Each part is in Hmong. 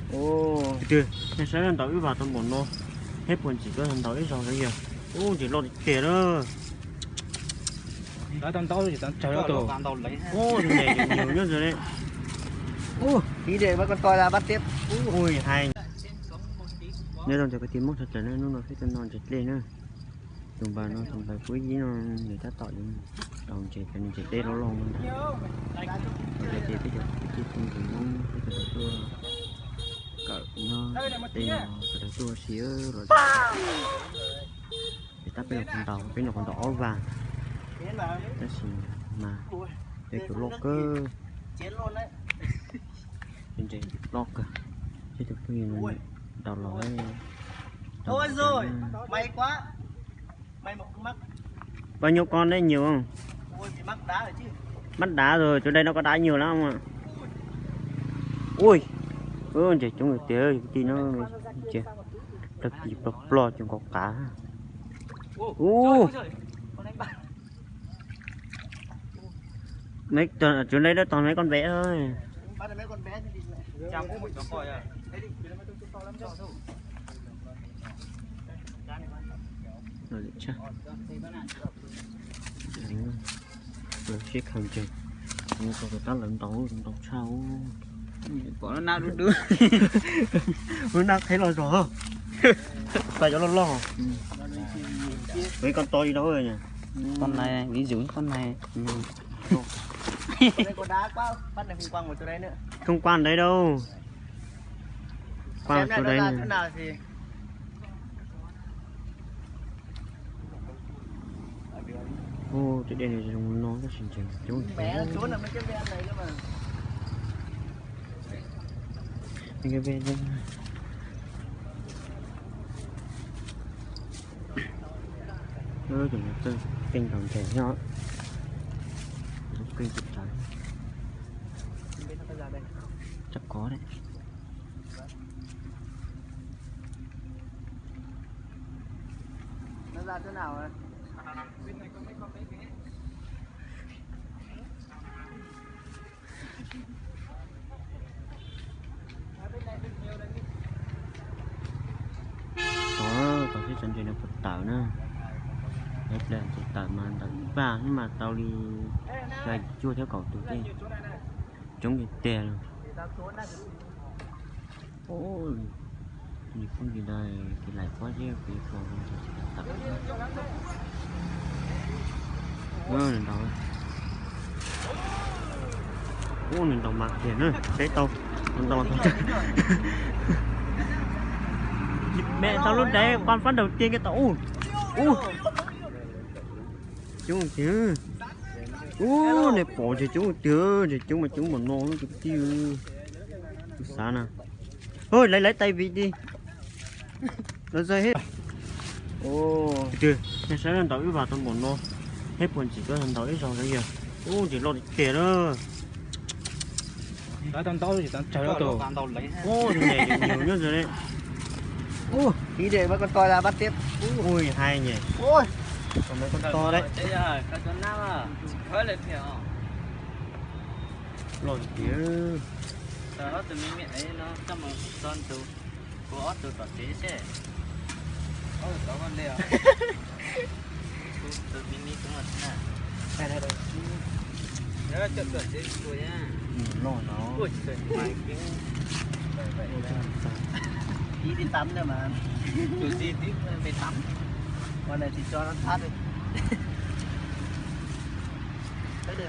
Tus twg, nej saib ntaus ib vas tau npaum no, thiab puas ntxim koj ntaus ib zaug saib yog. Ub, ntxim loj tiag tiag lawm. Ub, tus ntses nyob ntawd ne. Ub, ib ntses mas koj tau la bab tiab. Ub, hais. Nyob zoo cov kwv tij Hmoob sawv daws na, hnub no peb tuaj noj ntses dlej na. Tus npawg no tus npawg Kub Yib no nws tab tom yuav ntaus ntses, cov ntses dlej loj loj no ntag. Hais tias peb cov kwv tij phooj ywg Hmoob peb sawv daws tuaj kawm nyob tej no sawv daws tuaj ua si los. Ces tab peb los ntaus, peb los ntaus ob vas, tab sis mas cov tsuas loj kawg, ntses loj kawg, seb tus phooj ywg no ntaus los. Pab nyuj ko dai nyuag, mab dav rồi, cov dai no ko dav nyuag lawm. Ui, ntses coob tiag tiag no, plaub kis plaub ploj coob nkaus qav. Ub, cov dai dab tog mấy con bé thôi. Sib khawm ntses, tab lawv ntaus, ntaus tshaj. Pom na dub dub. Wb nab qheb los zog, pais cov loj loj. Ves con to li đâu. Con này, ví dụ con này. Không qua đấy đâu. Qua chỗ đấy. Ua, ces dej no zoo no tab sis ntses coob. Ces txawj keej ntaus ntses nyob, keej tsis tawv. Tsab kov dej. Tod, tod thiab txog ntses no puas tawm na. Lawv ple ntses tawm mas ntawm ib vaj mas tau li xya cuaj thiab kaum tus tej. Coob tiag tiag li. Nws pheej li ntawd ces laim pob zeb kuv yuav tua ntses tsis tawm. Nws ntaus, ub, nws ntaus mas kiag na, seb tau, ntaus tau. Mẹ tao lúc đấy con phát đầu tiên cái tao ub, ub. Coob tiag. Ub, nej pom ntses coob tiag, ntses coob mas coob npaum no lub tus kwv tij. Kuv xav na. Oj, laiv laiv tais vim li. Lawv zaj he. Tus twg, nej saib ntaus ib vas tau npaum no, thiab puas ntxim koj ntaus ib zaug saib yog. Ub, ntses loj tiag tiag lawm. Ub, tus ntses nyob ntawd ne. Ub, ib ntses mas koj tau la bab tiab. Ui, hais nyem. Ui, koj tau dab. Loj tiag. Loj no.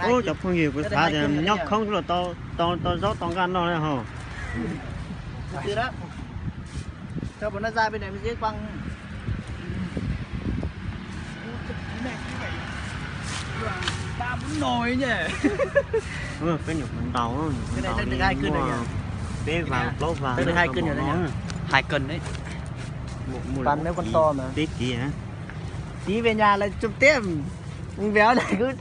Ub, cov phooj ywg, kuv xav tias nyob khoob los tau, tau zaub tau nqaj noj na ho. Peb nyuam qhuav ntaus, ntaus li muaj peb vas plaub vas no. Hais kawg, peb kiv. Tí ve nhà là chụp tiếp. Béo này cứ